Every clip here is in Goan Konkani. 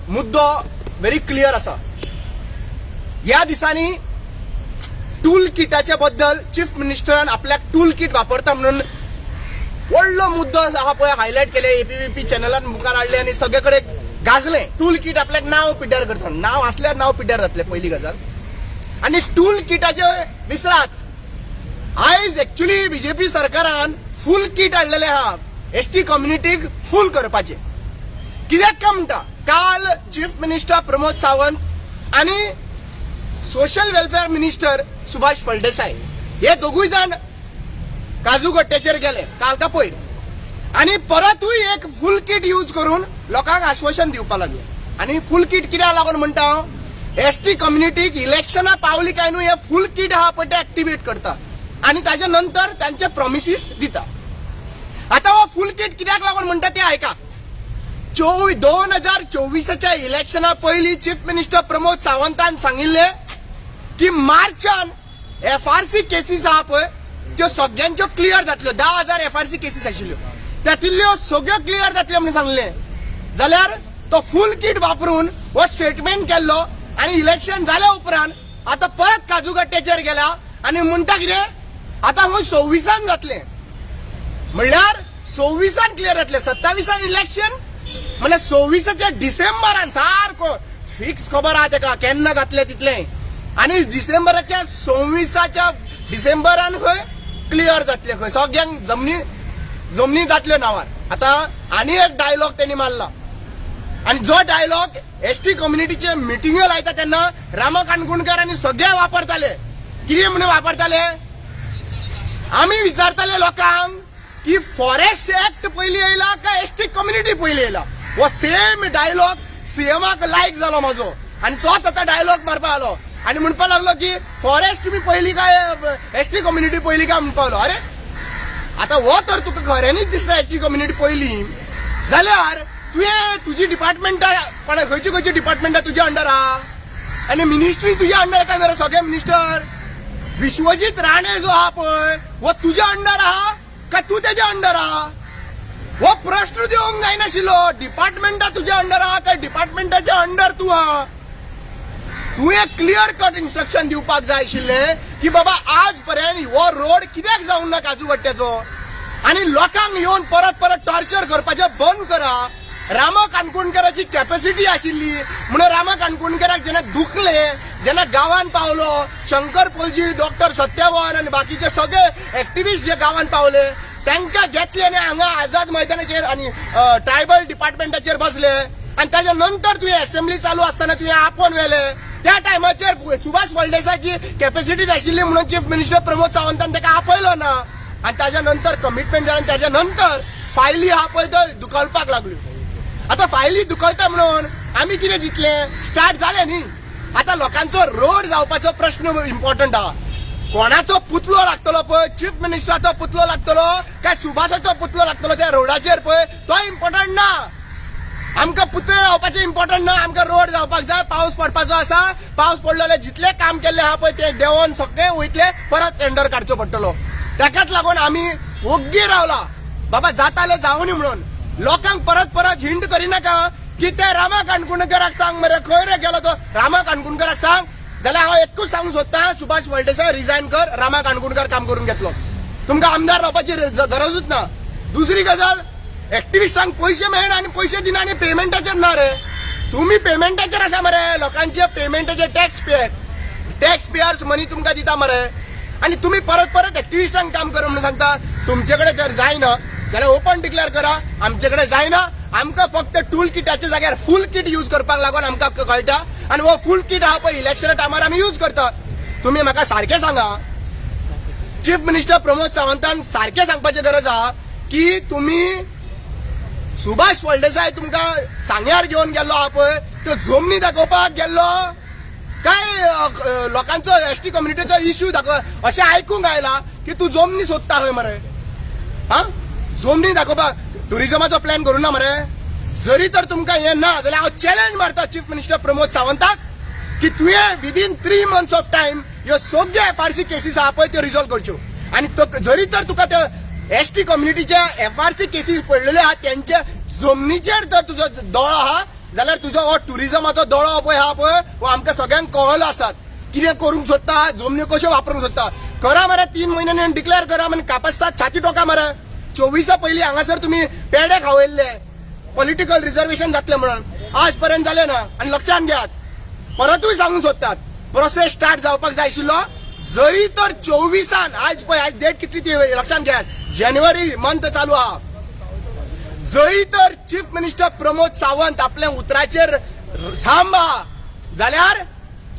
मुद्दो व्हेरी क्लियर आसा. ह्या दिसांनी टूल किटाच्या बद्दल चीफ मिनिस्टरान आपल्याक टूल किट वापरता म्हणून व्हडलो मुद्दो आहा पळय हायलायट केले, एबीव्हीपी चॅनलान मुखार हाडले आनी सगळे कडेन गाजलें. टूल किट आपल्याक नांव पिड्ड्यार करता, नांव आसल्यार नांव पिड्ड्यार जातलें, पयली गजाल. आनी टूल किटाचे विसरात, आयज एक्चुली बीजेपी सरकारान फूल किट हाडलेलें आहा एसटी कम्युनिटीक फूल करपाचें. कित्याक काय म्हणटा, काल चीफ मिनिस्टर प्रमोद सावंत आनी social welfare minister Subhash Phaldesai हे दोगूय जाण काजूगट्ट्याचेर गेले काल का पयर आनी परतूय एक फूल किट यूज करून लोकांक आश्वासन दिवपाक लागले. आनी फूल किट कित्याक लागून म्हणटा हांव, एसटी कम्युनिटीक इलेक्शनां पावली काय न्हू हे फूल किट आहा पळय ते एक्टिवेट करता आनी ताच्या नंतर तांचे प्रॉमिसीस दिता. आतां हो फूल किट कित्याक लागून म्हणटा ते आयका. 2024च्या इलेक्शना पयलीं चीफ मिनिस्टर प्रमोद सावंतान सांगिल्लें की मार्चान एफआरसी केसीस आहा पळय त्यो सगळ्यांच्यो क्लियर जातल्यो. 10,000 एफआरसी केसीस आशिल्ल्यो, तातूंतल्यो सगळ्यो क्लियर जातल्यो म्हणून सांगलें. जाल्यार तो फूल किट वापरून हो स्टेटमेंट केल्लो आनी इलेक्शन जाल्या उपरांत आतां परत काजूगट्ट्याचेर गेला आनी म्हणटा कितें, आतां खंय 26आन जातलें, म्हणल्यार 26आन क्लियर जातलें, 27आन इलेक्शन, म्हणल्यार 26च्या डिसेंबरान सारको फिक्स खबर आहा तेका केन्ना जातलें तितलें. आनी डिसेंबराच्या 26च्या डिसेंबरान खंय क्लियर जातलें, खंय सगळ्यांक जमनी जमनी जातल्यो नांवार. आतां आनी एक डायलॉग तेणी मारला आनी जो डायलॉग एसटी कम्युनिटीचे मिटिंग्यो लायता तेन्ना रामा काणकोणकर आनी सगळे वापरताले. कितें म्हणून वापरताले, आमी विचारताले लोकांक की फॉरेस्ट ऍक्ट पयलीं येयला काय एसटी कम्युनिटी पयलीं येयला. हो सेम डायलॉग सीएमाक लायक जालो म्हाजो आनी तोच आतां डायलॉग मारपा आलो आनी म्हणपाक लागलो की फॉरेस्ट तुमी पयलीं काय एसटी कम्युनिटी पयलीं काय म्हणपाक लागलो. अरे आतां हो तर तुका खऱ्यांनीच दिसता एसटी कम्युनिटी पयलीं जाल्यार तुवें तुजी डिपार्टमेंटां कोणा खंयची खंयची डिपार्टमेंटां तुज्या अंडर आहा आनी मिनिस्ट्री तुज्या अंडर येता मरे सगळे मिनिस्टर. विश्वजीत राणे जो आहा पळय हो तुज्या अंडर आहा काय तूं तेज्या अंडर आहा, हो प्रश्न दिवंक जायनाशिल्लो. डिपार्टमेंटां तुज्या अंडर आहा काय डिपार्टमेंटाच्या अंडर तूं आहा. तुवें क्लियर कट इन्स्ट्रक्शन दिवपाक जाय आशिल्लें की बाबा आज पर्यंत हो रोड कित्याक जावंक ना काजूगट्ट्याचो आनी लोकांक येवन परत परत टॉर्चर करपाचें बंद करा. रामा काणकोणकराची कॅपॅसिटी आशिल्ली म्हणून रामा काणकोणकराक जेन्ना दुखले जेन्ना गांवान पावलो, शंकर पोलजी, डॉक्टर सत्यवान आनी बाकीचे सगळे एक्टिविस्ट जे गांवान पावले तांकां घेतले आनी हांगा आझाद मैदानाचेर आनी ट्रायबल डिपार्टमेंटाचेर बसले आनी ताच्या नंतर तुवें असेंब्ली चालू आसतना तुवें आपोवन व्हेले. त्या टायमाचेर सुभाष फळदेसायची कॅपॅसिटी नाशिल्ली म्हणून चीफ मिनिस्टर प्रमोद सावंतान ताका आपयलो ना आनी ताच्या नंतर कमिटमेंट जालें आनी ताच्या नंतर फायली आहा पळय त्यो दुखलपाक लागल्यो. आतां फायली दुखलता म्हणून आमी कितें जितलें स्टार्ट जालें न्ही. आतां लोकांचो रोड जावपाचो प्रश्न इम्पॉर्टंट आहा. कोणाचो पुतलो लागतलो पळय, चीफ मिनिस्टराचो पुतलो लागतलो काय सुभाषाचो पुतलो लागतलो त्या रोडाचेर पळय तो इम्पॉर्टंट ना. आमकां पुतळे लावपाचें इम्पॉर्टंट ना, आमकां रोड जावपाक जाय. पावस पडपाचो आसा, पावस पडलो जाल्यार जितलें काम केल्लें आहा पळय तें देंवोन सगळें वयतलें, परत टेंडर काडचो पडटलो. ताकाच लागून आमी ओग्गी रावला, बाबा जाताले जावनी म्हणून. लोकांक परत परत हिंट करिनाका की ते रामा काणकोणकराक सांग मरे खंय रे गेलो तो, रामा काणकोणकराक सांग. जाल्यार हांव एकूच सांगूंक सोदतां, सुभाष फळदेसाय रिजायन कर, रामा काणकोणकर काम करून घेतलो, तुमकां आमदार रावपाची गरजूच ना. दुसरी गजाल, एक्टिविस्टांक पयशे मेळना आनी पयशे दिना आनी पेमेंटाचेर ना रे, तुमी पेमेंटाचेर आसा मरे, लोकांचे पेमेंटाचे टॅक्स पेयर्स मनी तुमकां दिता मरे आनी तुमी परत परत एक्टिविस्टांक काम कर म्हणून सांगता. तुमचे कडेन जर जायना जाल्यार ओपन डिक्लेअर करा, आमचे कडेन जायना, आमकां फक्त टूल किटाच्या जाग्यार फूल किट यूज करपाक लागून आमकां कळटा आनी हो फूल किट आहा पळय इलेक्शना टायमार आमी यूज करता. तुमी म्हाका सारकें सांगा, चीफ मिनिस्टर प्रमोद सावंतान सारकें सांगपाची गरज आहा की तुमी सुभाष फळदेसाय तुमकां सांग्यार घेवन गेल्लो आहा पळय त्यो जमनी दाखोवपाक गेल्लो काय लोकांचो एसटी कम्युनिटीचो इश्यू दाखय अशें आयकूंक आयला की तूं जमनी सोदता खंय मरे. हा जमनी दाखोवपाक टुरिजमाचो प्लॅन करूं ना मरे. जरी तर तुमकां हें ना जाल्यार हांव चॅलेंज मारता चीफ मिनिस्टर प्रमोद सावंताक की तुवें within 3 months of time ह्यो सगळ्यो एफआरसी केसीस आहा पळय त्यो रिजॉल्व करच्यो आनी जरी तर तुका त्यो एसटी कम्युनिटीच्या एफआरसी केसीस पडलेले आहा तेंच्या जमनीचेर जर तुजो दोळो आहा जाल्यार तुजो हो टुरिजमाचो दोळो पळय आहा पळय हो आमकां सगळ्यांक कळलो आसात. कितें करूंक सोदता, जमन्यो कश्यो वापरूंक सोदता. करा मरे 3 म्हयन्यांनी डिक्लेअर करा आनी कापस्ताद छाती टोका मरे. 24 पयलीं हांगासर तुमी पेडे खावयल्ले पॉलिटिकल रिजर्वेशन जातलें म्हणून, आज पर्यंत जालें ना. आनी लक्षांत घेयात, परतूय सांगूंक सोदतात, प्रोसेस स्टार्ट जावपाक जाय आशिल्लो. जरी तर 24 आज पळय आज डेट कितली ती लक्षांत घेयात, जानेवारी मंथ चालू आहा. जरी तर चीफ मिनिस्टर प्रमोद सावंत आपल्या उतराचेर थांबा जाल्यार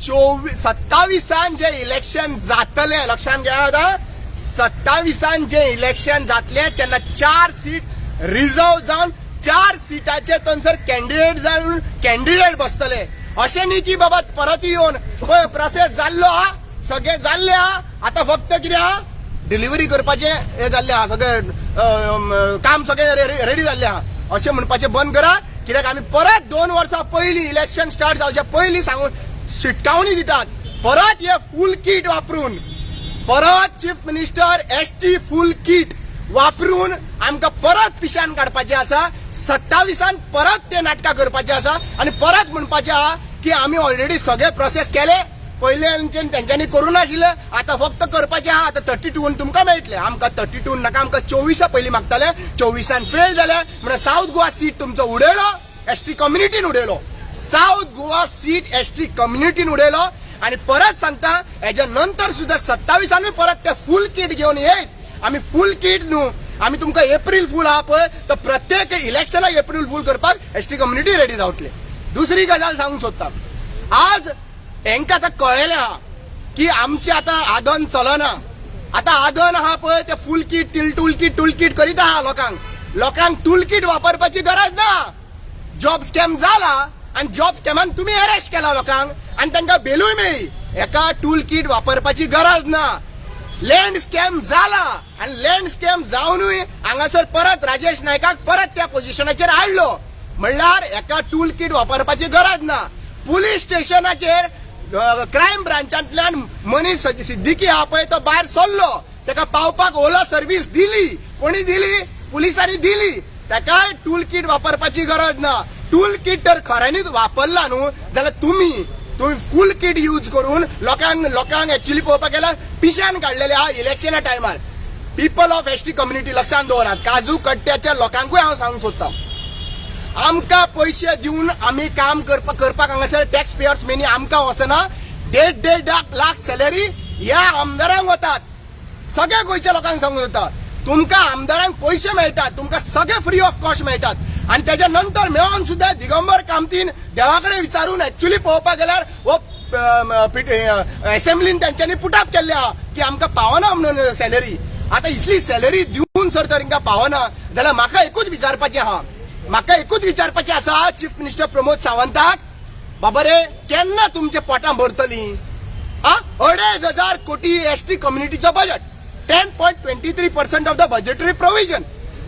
27 जे इलेक्शन जातले, लक्षांत घेयात, 27 जे इलेक्शन जातले तेन्ना 4 सीट रिजर्व जावन 4 सिटाचे थंयसर कॅन्डिडेट जावन कॅन्डिडेट बसतले. अशें न्ही की बाबा परत येवन पळय प्रोसेस जाल्लो आहा, सगळें जाल्लें आहा, आतां फक्त कितें आहा डिलिव्हरी करपाचें हें जाल्लें आहा, सगळें काम सगळें रेडी जाल्लें आहा अशें म्हणपाचें बंद करा. कित्याक आमी परत 2 वर्सां पयलीं इलेक्शन स्टार्ट जावचे पयलीं सांगून शिटकावणी दितात, परत हे फूल किट वापरून, परत chief minister ST full kit वापरून आमकां परत पिशान काडपाचें आसा. 27 परत ते नाटकां करपाचें आसा आनी परत म्हणपाचें आहा की आमी ऑलरेडी सगळे प्रोसेस केले, पयले तेंच्यांनी करूं नाशिल्लें, आतां फक्त करपाचें आहा. आतां 32 तुमकां मेळटलें, आमकां 32 नाका, आमकां 24 पयलीं मागताले, 24 फेल जाले म्हणून सावथ गोवा सीट तुमचो उडयलो, एसटी कम्युनिटीन उडयलो, सावथ गोवा सीट एसटी कम्युनिटीन उडयलो. आनी परत सांगता, हेज्या नंतर सुद्दां 27 परत ते फूल किट घेवन येत. आमी फूल किट न्हू, आमी तुमकां एप्रील फूल आहा पळय तर प्रत्येक इलेक्शनाक एप्रील फूल करपाक एसटी कम्युनिटी रेडी जावतले. दुसरी गजाल सांगूंक सोदता, आज हेंकां आतां कळ्ळेलें आहा की आमचें आतां आदन चलना. आतां आदन आहा पळय ते फूल किट टूल किट टूल किट करीत आहा. लोकांक लोकांक टूल किट वापरपाची गरज ना. जॉब स्कॅम जाला आनी जॉब स्कॅमान तुमी अरेस्ट केला लोकांक आनी तांकां बेलूय मेळ्ळी. हेका टूल किट वापरपाची गरज ना. लँड स्कॅम जाला आनी लँड स्कॅम जावनूय हांगासर परत राजेश नायकाक परत त्या पोजिशनाचेर हाडलो, म्हणल्यार हेका टूल किट वापरपाची गरज ना. पुलीस स्टेशनाचेर क्रायम ब्रांचांतल्यान मनीस सिद्दीकी आहा पळय तो भायर सरलो, ताका पावपाक ओला सर्वीस दिली, कोणी दिली? पुलिसांनी दिली. ताकाय टूल किट वापरपाची गरज ना. टूल किट तर खऱ्यांनीच वापरला न्हू जाल्यार तुमी तुमी फूल किट यूज करून लोकांक लोकांक एक्चुअली पळोवपाक गेल्यार पिशान काडलेले आहा इलेक्शना टायमार. पिपल ऑफ एसटी कम्युनिटी लक्षांत दवरात, काजू कट्ट्याच्या लोकांकूय हांव सांगूंक सोदतां, आमकां पयशे दिवन आमी काम करपाक हांगासर टॅक्स पेयर्स मनी आमकां वचना. 1.5 1.5 लाख सॅलरी ह्या आमदारांक वतात. सगळ्या गोंयच्या लोकांक सांगूंक जाता, तुमकां आमदारांक पयशे मेळटात, तुमकां सगळे फ्री ऑफ कॉस्ट मेळटात. आनी तेच्या नंतर मेळोन सुद्दां दिगंबर कामतीन देवा कडेन विचारून एक्चुअली पळोवपाक गेल्यार हो एसेंब्लीन तेंच्यांनी पुटअप केल्लें आहा की आमकां पावना म्हणून सॅलरी. आतां इतली सॅलरी दिवन सर तर हिंकां पावना जाल्यार म्हाका एकूच विचारपाचें आहा, म्हाका एकूच विचारपाचें आसा चीफ मिनिस्टर प्रमोद सावंताक, बाबा रे केन्ना तुमच्या पोटां भरतलीं? आ 2,500 कोटी S T कम्युनिटीचो budget, 10.23% of the budgetary provision,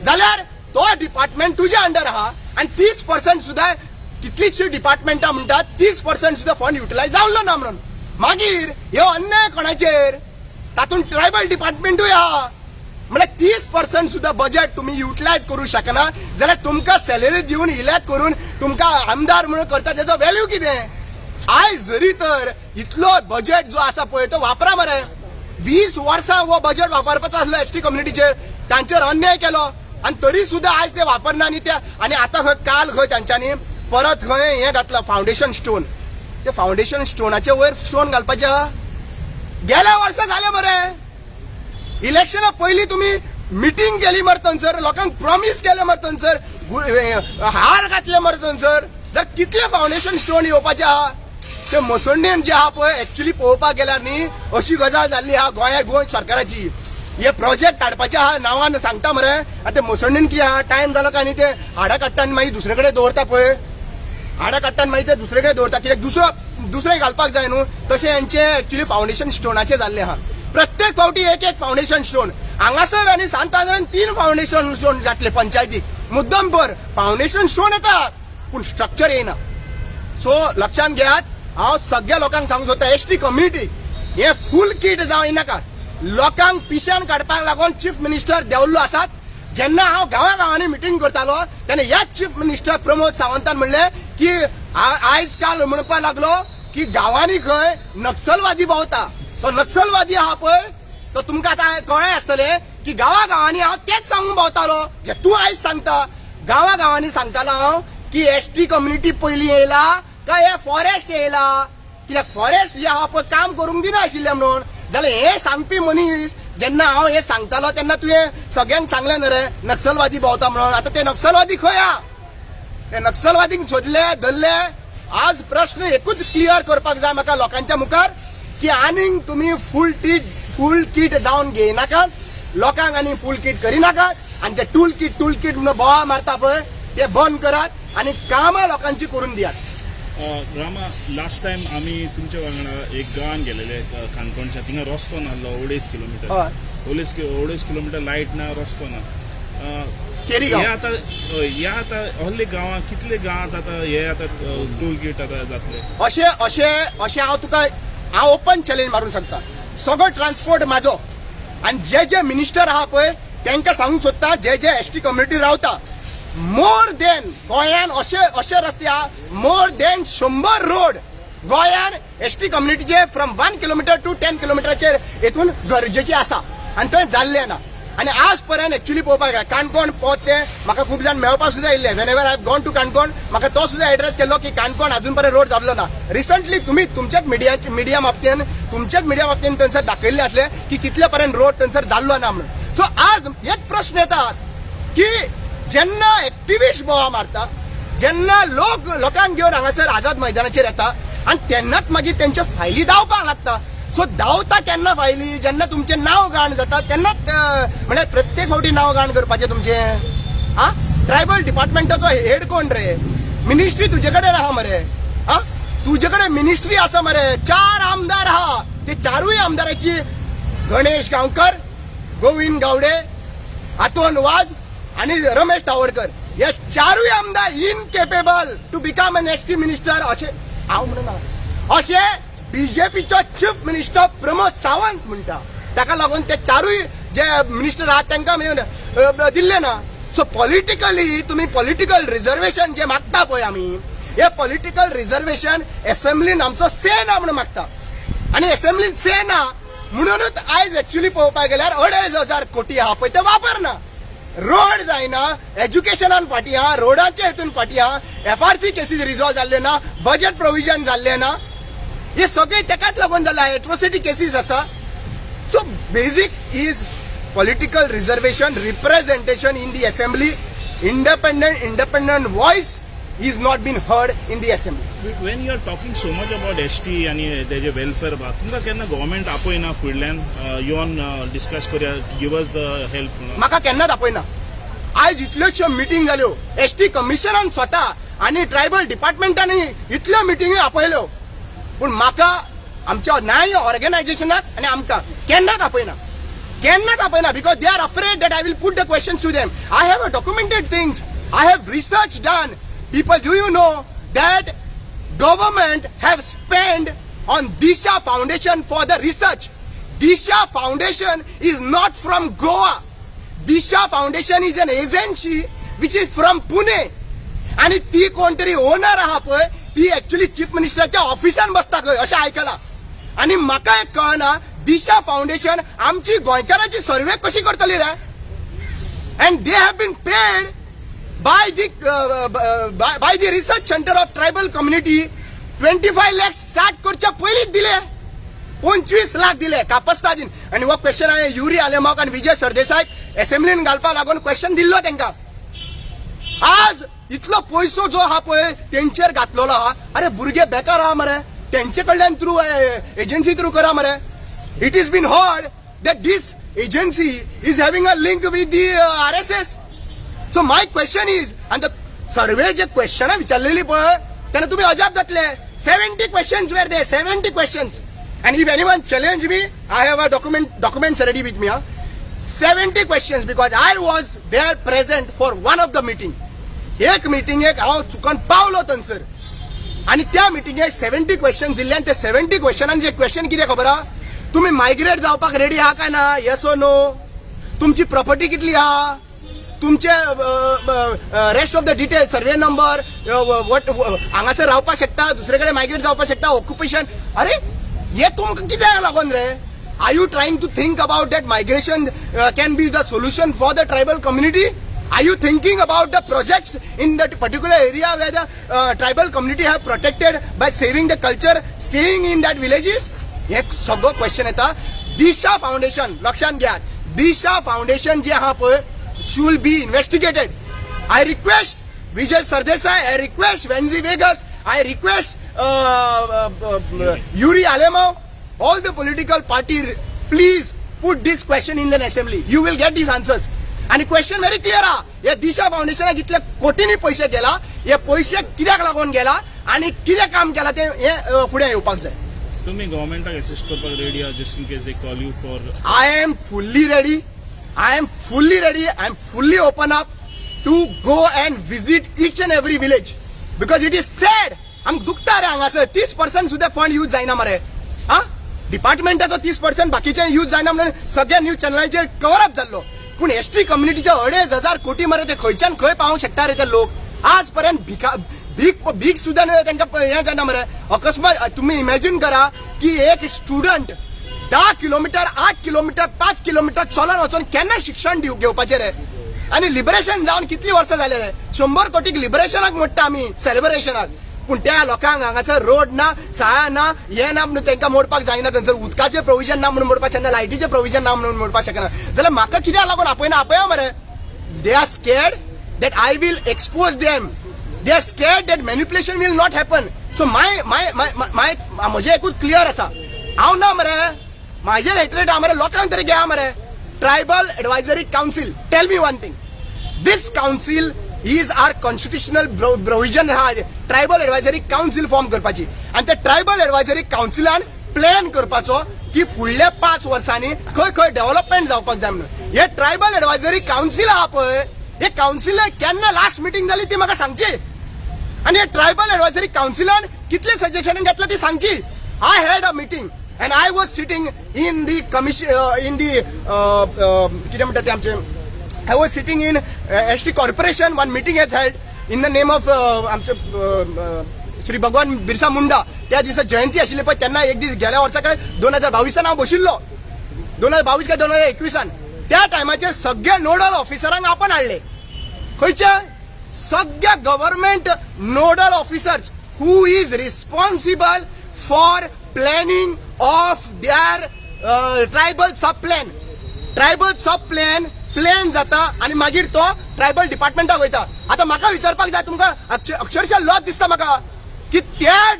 जाल्यार तो डिपार्टमेंट तुज्या अंडर आहा आनी 30% सुद्दां, कितलींचशी डिपार्टमेंटां म्हणटात 30% सुद्दां फंड युटिलायज जावलो ना म्हणून. मागीर ह्यो अन्याय कोणाचेर? तातूंत ट्रायबल डिपार्टमेंटूय आहा. म्हळ्यार 30% सुद्दां बजेट तुमी युटिलायज करूं शकना जाल्यार तुमकां सॅलरी दिवन इलेक्ट करून तुमकां आमदार म्हणून करता तेजो व्हॅल्यू कितें? आयज जरी तर इतलो बजेट जो आसा पळय तो वापरा मरे. 20 वर्सां हो बजेट वापरपाचो आसलो एस टी कम्युनिटीचेर, तांचेर अन्याय केलो आनी तरी सुद्दां आयज ते वापरना. आनी ते आनी आतां खंय काल खंय तांच्यांनी परत खंय हें घातलां फावंडेशन स्टोन, ते फावंडेशन स्टोनाचे वयर स्टोन घालपाचे आहा. गेल्या वर्सा जालें मरे, इलेक्शना पयलीं तुमी मिटींग केली मरे थंयसर, लोकांक प्रॉमीस केलें मरे थंयसर, हार घातले मरे थंयसर. जर कितले फावंडेशन स्टोन येवपाचे आहा ते मसंडेन जे आहा पळय, एक्चुली पळोवपाक गेल्यार न्ही अशी गजाल जाल्ली आहा गोंया गोंय सरकाराची. हे प्रोजेक्ट काडपाचे आहा नांवान सांगता मरे, आनी ते मसंडेन कितें आहा, टायम जालो काय न्ही ते हाडां काडटा आनी मागीर दुसरे कडेन दवरता पळय, हाडां काडटा आनी मागीर ते दुसरे कडेन दवरता, कित्याक दुसरो दुसरे घालपाक जाय न्हू. तशें हेंचे एक्चुली फावंडेशन स्टोनाचें जाल्लें आहा. प्रत्येक फावटी एक एक फावंडेशन स्टोन हांगासर आनी सांत आंद्रेन 3 फावंडेशन स्टोन घातले पंचायतीक. मुद्दम भर फावंडेशन स्टोन येता पूण स्ट्रक्चर येयना. सो लक्षांत घेयात, हांव सगळ्या लोकांक सांगूंक सोदता, एस टी कम्युनिटी हे फूल किट जावं नाका. लोकांक पिशान काडपाक लागून चीफ मिनिस्टर देंवल्लो आसात. जेन्ना हांव गांवा गांवांनी मिटींग करतालो तेन्ना ह्याच चीफ मिनिस्टर प्रमोद सावंतान म्हणलें की आयज काल म्हणपाक लागलो की गांवांनी खंय नक्सलवादी भोंवता. तो नक्सलवादी आहा पळय, तो तुमकां आतां कळ्ळें आसतलें की गांवा गांवांनी हांव तेच सांगूंक भोंवतालो जे तूं आयज सांगता. गांवा गांवांनी सांगतालो हांव की एसटी कम्युनिटी पयलीं येयला काय हे फॉरेस्ट येयला, कित्याक फॉरेस्ट जे आहा पळय काम करूंक दिनाशिल्लें म्हणून. जाल्यार हे सांगपी मनीस, जेन्ना हांव हे सांगतालो तेन्ना तुवें सगळ्यांक सांगलें न्हय रे नक्सलवादी भोंवता म्हणून. आतां ते नक्सलवादी खंय आहा? ते नक्सलवादींक सोदले, धरले. आज प्रश्न एकूच क्लियर करपाक जाय म्हाका लोकांच्या मुखार की आनीक तुमी फूल किट जावन घेयनाकात, लोकांक आनी फूल किट करिनाकात आनी ते टूल किट टूल किट म्हणून बोवाळ मारता पळय ते बंद करात आनी कामां लोकांची करून दियात. रामा, लास्ट टायम आमी तुमच्या वांगडा एक गांवान गेलेले, काणकोणच्या. थिंगा रस्तो नासलो अडेज किलोमिटर. अडेज किलोमिटर लायट ना, रस्तो ना. केरी हे गांव. आतां, हय, हे आतां आहले गांवां, कितले गांवांत आतां हे आतां टोल गेट आतां जातले? अशें अशें अशें हांव तुका, हांव ओपन चॅलेंज मारून सांगता, सगळो ट्रान्सपोर्ट म्हाजो आनी जे जे मिनिस्टर आहा पळय तांकां सांगूंक सोदता, जे जे एसटी कम्युनिटी रावता, मोर देन गोंयान अशे अशे रस्ते आहा, मोर देन 100 रोड गोंयान एसटी कम्युनिटीचे from 1 kilometer to 10 किलोमिटराचेर हेतून गरजेचे आसा आनी थंय जाल्ले ना. आनी आज पर्यंत एक्चुली पळोवपाक गेल्यार काणकोण पोत ते म्हाका खूब जाण मेळपाक सुद्दां येयल्ले. Whenever I gone to Canacona, म्हाका तो सुद्दां एड्रेस केल्लो की काणकोण अजून पर्यंत रोड जाल्लो ना. रिसंटली तुमी तुमच्याच मिडिया बाबतीन थंयसर दाखयल्ले आसले की कितले पर्यंत रोड थंयसर जाल्लो ना म्हणून. सो आज एक प्रश्न येता की जेन्ना एक्टिविस्ट बोवाळ मारता, जेन्ना लोक लोकांक घेवन हांगासर आझाद मैदानाचेर येता आनी तेन्नाच मागीर तेंच्यो फायली धांवपाक लागता. सो धांवता केन्ना फायली? जेन्ना तुमचें नांव घाण जाता तेन्नाच. म्हळ्यार प्रत्येक फावटी नांव घाण करपाचें तुमचें? आ ट्रायबल डिपार्टमेंटाचो हेड कोण रे? मिनिस्ट्री तुजे कडेन आहा मरे. आ तुजे कडेन मिनिस्ट्री आसा मरे. चार आमदार आहा, ते चारूय आमदाराची, गणेश गांवकर, गोविंद गावडे, आतोन वाज आणि रमेश तावडकर, हे चारूय आमदार incapable to become an ST minister अशें हांव म्हणना, अशें बीजेपीचो चीफ मिनिस्टर प्रमोद सावंत म्हणटा. ताका लागून ते चारूय जे मिनिस्टर आहात तांकां दिल्ले ना. सो पॉलिटिकली तुमी पॉलिटिकल रिझर्वेशन जे मागता पळय आमी, हे पॉलिटिकल रिझर्वेशन एसेंब्लीन आमचो से ना म्हणून मागता आनी एसेंब्लीन से ना म्हणूनच आयज एक्चुली पळोवपाक गेल्यार 2500 कोटी आहा पळय ते वापरना, रोड जायना, एज्युकेशनान फाटीं आहा, रोडाच्या हितून फाटीं आहा, एफआरसी केसीस रिजॉल्व जाल्ले ना, बजेट प्रोविजन जाल्ले ना. हे सगळे तेकाच लागून जाला. एट्रोसिटी केसीस आसा. So basic is political reservation, representation in the assembly. Independent voice is not been heard in the assembly. When you are talking so much about ST आनी तेजे वेलफेअर बा, तुमकां केन्ना गव्हर्मेंट आपयना फुडल्यान येवन डिस्कस करया, give us the help म्हणून? म्हाका केन्नाच आपयना. आयज इतल्योश्यो मिटींग जाल्यो, एसटी कमिशनान स्वता आनी ट्रायबल डिपार्टमेंटांनी इतल्यो मिटिंगी आपयल्यो, पूण म्हाका, आमच्या न्याय ऑर्गनायझेशनाक आनी आमकां केन्नाच आपयना, केन्नाच आपयना, because they are afraid that I will put the question to them. I have a documented things, I have research done. People, do you know that government have spent on Disha Foundation for the research? Disha Foundation is not from Goa. Disha Foundation is an agency which is from Pune. आणि ती कोणतरी ओनर आहा पळय, ती एक्चुअली चीफ मिनिस्टराच्या ऑफिसान बसता खंय अशें आयकलां. आनी म्हाका एक कळना, दिशा फाउंडेशन आमची गोंयकाराची सर्वे कशी करतली रे? And they have been paid by the research center of tribal community 25 lakhs. Start करच्या पयलींच दिले, 25 लाख दिले कापस्तादीन. आनी हो क्वेश्चन हांवें युरी आलेमाक आनी विजय सरदेसाय एसेंब्लीन घालपाक लागून क्वेश्चन दिल्लो तांकां. आज इतलो पयसो जो आहा पळय तेंचेर घातलेलो आहा. अरे, भुरगे बेकार आहा मरे, तेंचे कडल्यान थ्रू एजन्सी थ्रू करा मरे. It is been heard that this agency is having a link with the RSS. So my question is, आनी सर्वे जे क्वेश्चनां विचारलेली पळय तेन्ना तुमी अजाप जातले. 70 questions were there, 70 questions. And if anyone challenge me, I have a documents ready with me. 70 questions, because I was there present for one of the meeting. एक मिटिंगेक हांव चुकन पावलो थंयसर आनी त्या मिटिंगेक 70 क्वेश्चन दिल्ले. आनी ते 70 क्वेश्चनान जे क्वेश्चन कितें खबर आहा? तुमी मायग्रेट जावपाक रेडी आहा काय ना, येस ओ नो? तुमची प्रॉपर्टी कितली आहा? तुमचे rest of the detail, survey number, what, हांगासर रावपाक शकता, दुसरे कडेन मायग्रेट जावपाक शकता, ऑक्युपेशन. अरे, हे तुमकां कित्याक लागून रे? Are you trying to think about that migration can be the solution for the tribal community? Are you thinking about the projects in that particular area where the tribal community have protected by saving the culture, staying in that villages? हे सगळं क्वेश्चन येता. दिशा फाउंडेशन, लक्षात घ्या, दिशा फाउंडेशन जे आहा पळय, should be investigated. I request Vijay Sardesai, I request Venzy Viegas, I request Yuri Alemao, all the political party, please put this question in the assembly. You will get these answers. आणि क्वेश्चन व्हेरी क्लिअर हा, हे दिशा फाउंडेशनाक इतले कोटींनी पयशे गेला, हे पयशे कित्याक लागून गेला आणि कितें काम केला ते हे फुडें येवपाक जाय. तुम्ही गव्हर्मेंटाक असिस्ट करपाक रेडी आहा, just in case they call you for? I am fully ready. I am fully ready. I am fully open up to go and visit each and every village because it is sad. आमकां दुखता रे, हांगासर 30% सुद्दां फंड यूज जायना मरे. हा, डिपार्टमेंटाचो 30% बाकीचे यूज जायना म्हणून सगळ्या न्यूज चॅनलाचेर कवर अप जाल्लो. पूण एसटी कम्युनिटीचे 2500 कोटी मरे, ते खंयच्यान खंय पावंक शकता रे ते लोक? आज पर्यंत भिका भीक भीक सुद्दां न्हय तांकां हें जायना मरे. अकस्मात तुम्ही इमॅजिन करा की एक स्टुडंट 10 किलोमिटर, 8 किलोमिटर, 5 किलोमिटर चलोन वचोन केन्ना शिक्षण घेवपाचें रे? आनी लिबरेशन जावन कितली वर्सां जाले रे? 100 कोटीक लिबरेशनाक मोडटा आमी सेलिब्रेशनाक, पूण त्या लोकांक हांगासर रोड ना, शाळा ना, हें ना म्हणून तांकां मोडपाक जायना. थंयसर उदकाचें प्रोविजन ना म्हणून मोडपाक शकना, लायटीचें प्रोविजन ना म्हणून मोडपाक शकना. जाल्यार म्हाका कित्याक लागून आपयना? आपया मरे. They are scared that I will expose them. They are scared that manipulation will not happen. So my my my my म्हजें एकूच क्लियर आसा, हांव ना मरे, म्हाजेर हेटरेट आहा मरे, लोकांक तरी घेया मरे. Tribal Advisory Council, tell me one thing, this council is our constitutional provision आहा. ट्रायबल एडवायजरी कावन्सील फॉर्म करपाची आनी त्या ट्रायबल एडवायजरी कावन्सिलान प्लॅन करपाचो की फुडल्या 5 वर्सांनी खंय खंय डेव्हलपमेंट जावपाक जाय म्हणून. हे ट्रायबल एडवायजरी कावन्सील आहा पळय, हे कावन्सिल केन्ना लास्ट मिटींग जाली ती म्हाका सांगची आनी हे ट्रायबल एडवायजरी कावन्सिलान कितले सजेशन घेतले ती सांगची. I had a meeting and I was sitting in the commission, in the कितें म्हणटा ते आमचे, I was sitting in ST Corporation. One meeting has held in the name of आमचे श्री भगवान बिरसा मुंडा. त्या दिसा जयंती आशिल्ली पळय, तेन्ना एक दीस गेल्या वर्सा काय 2022 हांव बशिल्लो, 2022 काय 2021. त्या टायमाचेर सगळे नोडल ऑफिसरांक आपण हाडले. खंयचे सगळ्या government nodal officers who is responsible for planning of their tribal sub plan. Tribal sub plan plan जाता आनी मागीर तो ट्रायबल डिपार्टमेंटाक वयता. आतां म्हाका विचारपाक जाय तुमकां, अक्षरशः लज दिसता म्हाका की त्या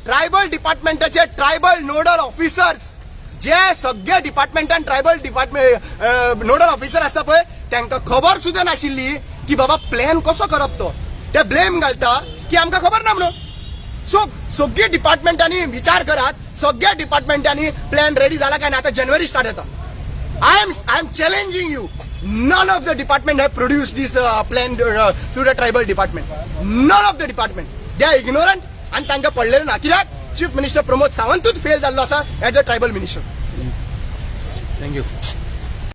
ट्रायबल डिपार्टमेंटाचे ट्रायबल नोडल ऑफिसर्स, जे सगळे डिपार्टमेंटान ट्रायबल डिपार्टमेंट नोडल ऑफिसर आसता पळय, तांकां खबर सुद्दां नाशिल्ली की बाबा प्लॅन कसो करप तो. ते ब्लेम घालता की आमकां खबर ना म्हणून. सो सगळी डिपार्टमेंटांनी विचार करात, सगळ्या डिपार्टमेंटांनी प्लॅन रेडी जाला काय ना? आतां जानेवारी स्टार्ट जाता. I am challenging you. None of the department have produced this plan through the tribal department. None of the department. They are ignorant आणि तांकां पडलेलें ना, कित्याक चीफ मिनिस्टर प्रमोद सावंतूच फेल जाल्लो आसा as a tribal minister. Thank you.